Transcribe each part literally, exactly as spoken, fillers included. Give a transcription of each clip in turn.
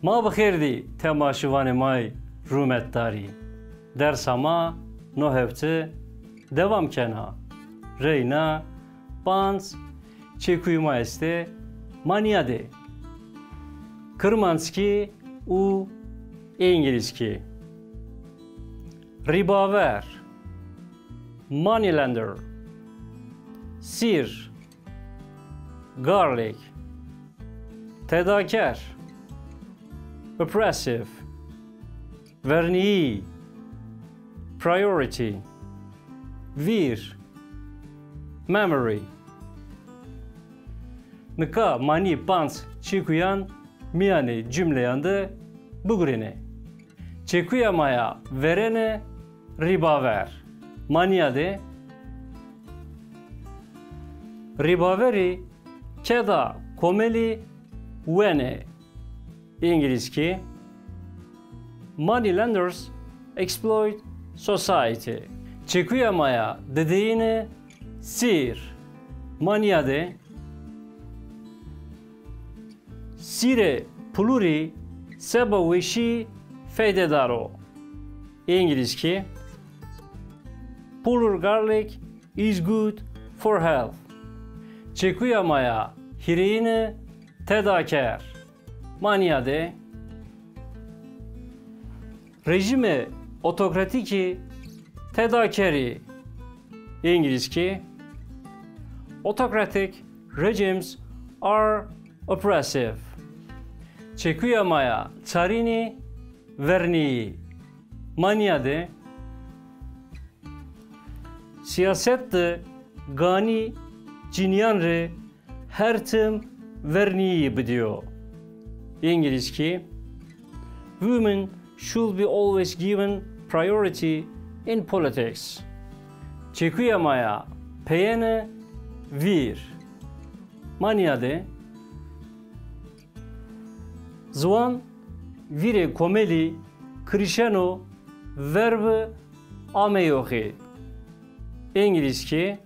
Ma bi xêr dî temaşivanê ma yê rûmetdarî. Dersa ma no hefte dewam kena. Reyna panc çekuyê ma estê, ma nîyadê. Kirmanckî û îngilizkî. Rîbaver, moneylender. Sîr, garlic. Tedaker, oppressive. Vernîyî, priority. Vîr, memory. Nika ma nî panc çekuyan mîyanê cumleyan de bigurêne. Çekuya ma ya verêne rîbaver. Ma nîyadê. Rîbaverî keda komelî wenê. Îngilizkî. Moneylenders exploit society. Çekuya ma ya dideyîne sîr. Ma nîyadê. Sîrê pulurî seba weşî feydedar o. Îngilizkî. Pulur garlic is good for health. Çekuya ma ya hîrêyine tedaker. Ma nîyadê. Rejîmê otokratîkî tedakerî. Îngilizkî. Autocratic regimes are oppressive. Çekuya ma ya çarînî vernîyî. Ma nîyadê. Siyaset de ganî cinîyan rê her tim vernîyî bidîyo. Îngilizkî. Women should be always given priority in politics. Çekuya ma ya peyêne vîr. Ma nîyadê. Ziwan vîrê komelî kirişeno verbi ameyoxî. Îngilizkî.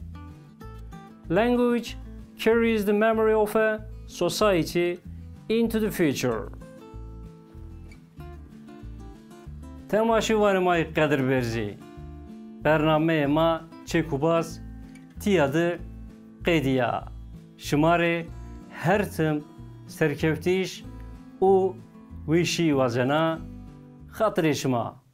Language carries the memory of a society into the future. Temaşevanê ma yê qedirberzî, bernameyê ma Çekubaz tîya de qedîya. Şima rê her tim serkewtîş û weşî wazena. Xatirê şima.